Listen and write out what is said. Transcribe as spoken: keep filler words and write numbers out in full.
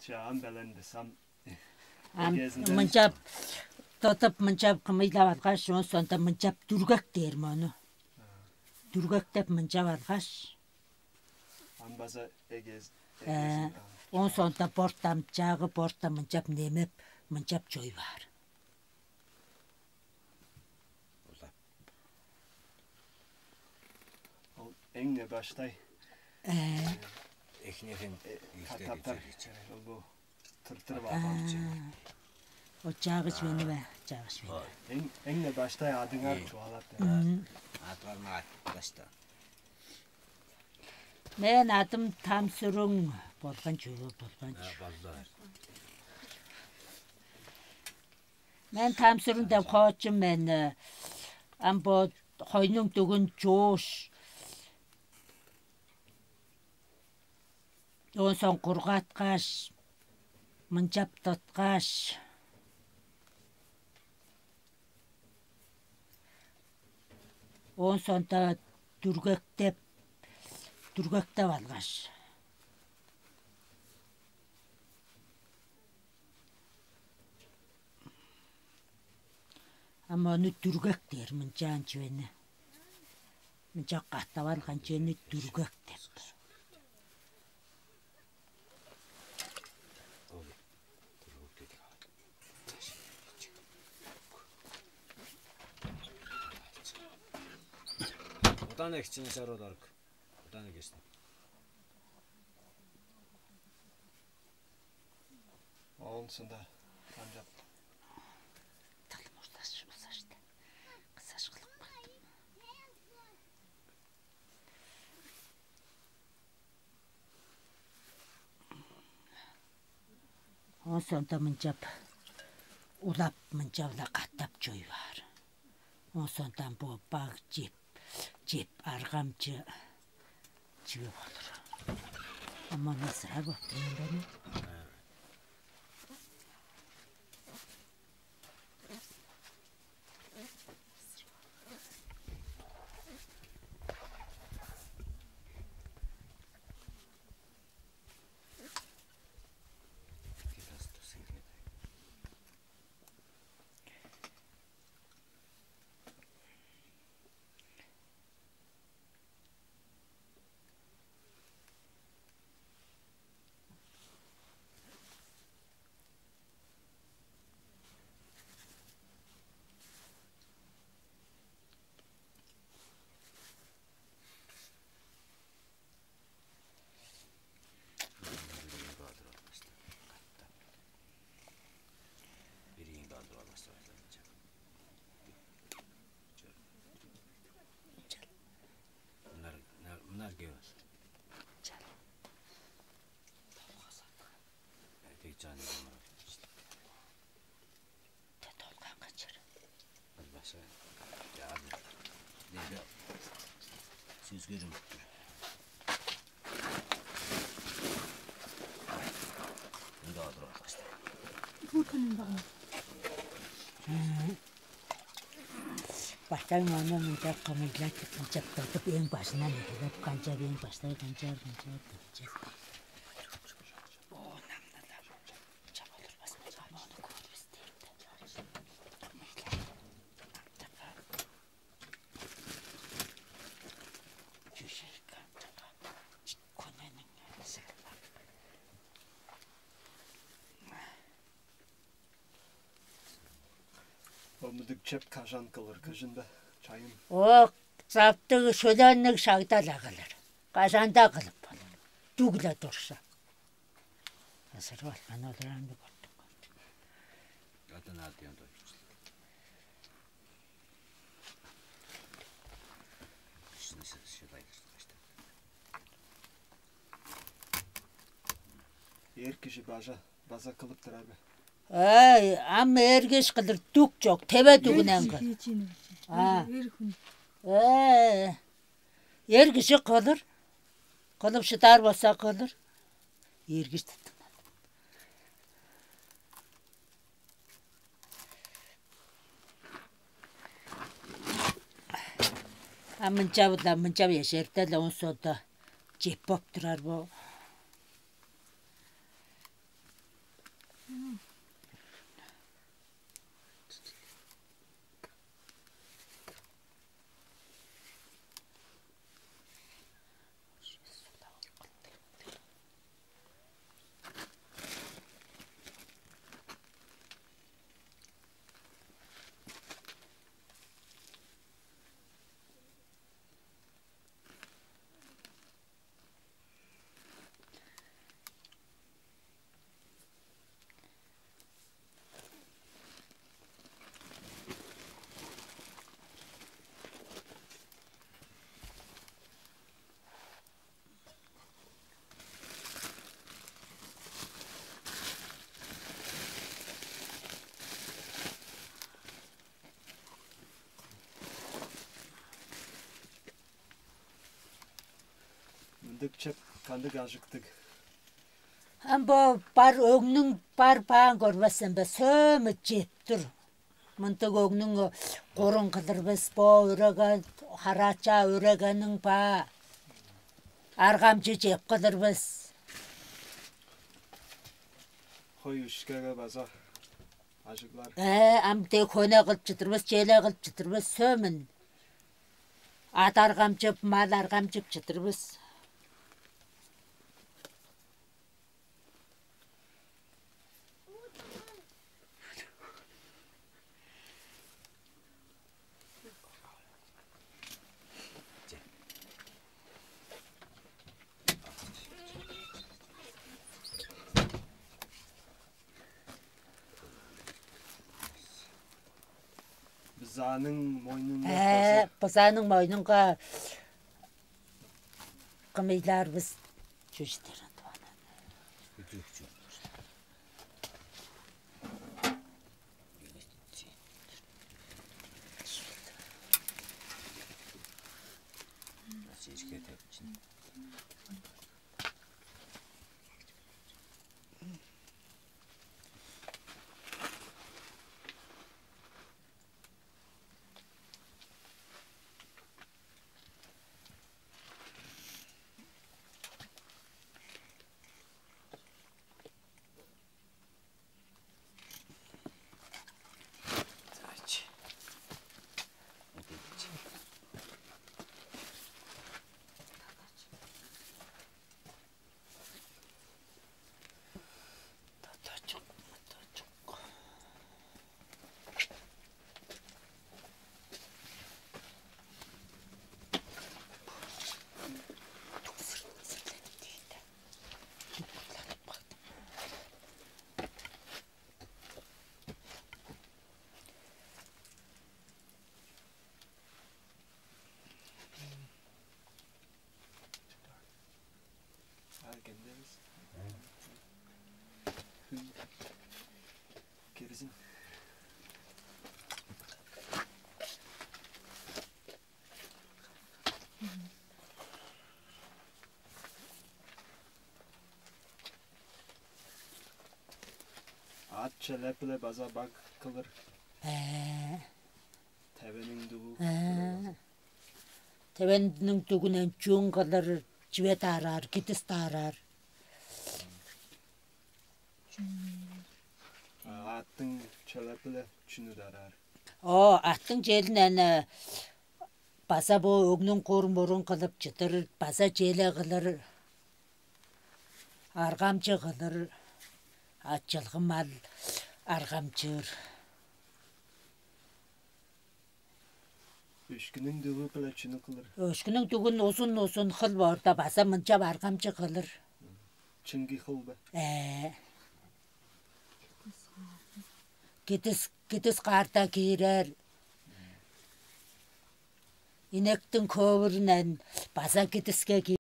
Чаан белен бис ам. Ам эгезинден мынчап тотуп, мынчап кымыйлап алгаш, оон соонда мынчап дүргек дээр мону. Дүргек деп мынчап алгаш, ам база эгез Э, эгезин, а, оон соонда бортам чаагы борта мынчап немеп, мынчап чой баар. Ол эң не баштай Э, Эхнехан э, катаптар ол бу тыртырып алган. Ол чаагы чүвени бе? Чаагы чүвени. Эң эң не баштай адыңар чугаалап. Мм. Адыңарны айтып башта. Мен адым Тамсырың болган чүве болган чүве. Мен Тамсырың деп хоочум мен. Ам бо хойнуң дүгүн чууш, оон соң кургаткаш, мынчап тыткаш, оон соонда дүргектеп, дүргектеп алгаш. Ам ону дүргек дээр, мынчаан чүвени. Мынча катап алган чүвени дүргек деп. Одан экчини шарод арык. Одан экчини. Оон сында камчап. Талым орташ ужашты. Кысаш кылып каптым. Оон сонда мынчап улап, мынчап-ла катап чой баар. Оон сондан бо баг чип, чип аргамчы чип болур. Ама насырар боптум мындан. Мынар, мынар, мынар кеп ал. Чал. Эдей чаан. Тэ долган качыр. Башка. Чаан. Деди. Сөзгерим. Мында отуруп алгаш. Бу күнүн багын. Баштайын ону мынча кымыйлап, мынча тыртып, эң бажындан эгелеп, канчап, эң баштай канчаар, канчаар, канчаар. О, намдылар. Чап олурбас, мынча ону көрбүс дээрде. Кымыйлап. Намдыга. Чүжек намдыга. Чит көнениң сырлап. Омудук чеп кажан кылыр, кыжын бе, чайын? О, заптыг шөлөннүг шагда-ла кылыр. Кажанда кылып болур. Дүгле турса. Азыр алган олураан көрдүк. Атын артыян дойчу. Эр кижи бажа база кылып турар бе? Ай, ам эргеш кылыр дүк чок, тебе дүгүнен кыл. А. Эр хүн. Э, эр кижи кылыр. Кылып шыдаар болса кылыр. Эргеш тыттым. А мынча-ла, мынча эшерде-ле он сода чеп боп турар бо. Мындыг чеп кандыг ажыктыг. Ам бо бар өгнүң бар баан көрбес сен бе? Сөөмү чеп тур. Мындыг өгнүң корун кылыр бис, бо өреген, хараача өрегениң баа. Аргамчы чеп кылыр бис. Хой үшкеге база ажыглар. Э, ам де хөне кылып чыдыр бис, челе кылып чыдыр бис, сөөмүн. Ат аргамчып, мал аргамчып чыдыр бис. Бызааның мойнунга Э, база бызааның мойнунга кымыйлаар бис чүжүдер антуана. Кирзин. Ат челеп-биле база баг кылыр. Э. Тевениң дугу. Э. Тевениң дугунан чуун кылыр, чиве даараар, кидис даараар. Аттың челеп-биле чүнү даараар? О, аттың челинен база бо өгнүң кур-мурун кылып чыдыр, база челе кылыр, аргамчы кылыр, ачылгы мал аргамчыыр. Өшкүнүң дүгү-биле чүнү кылыр? Өшкүнүң дүгүн узун-узун хыл боорда база мынча аргамчы кылыр. Чыңги хыл бе? Ээ. Кидис, кидис каарда киирер. Инектиң көөвүрүнен база кидиске киирер.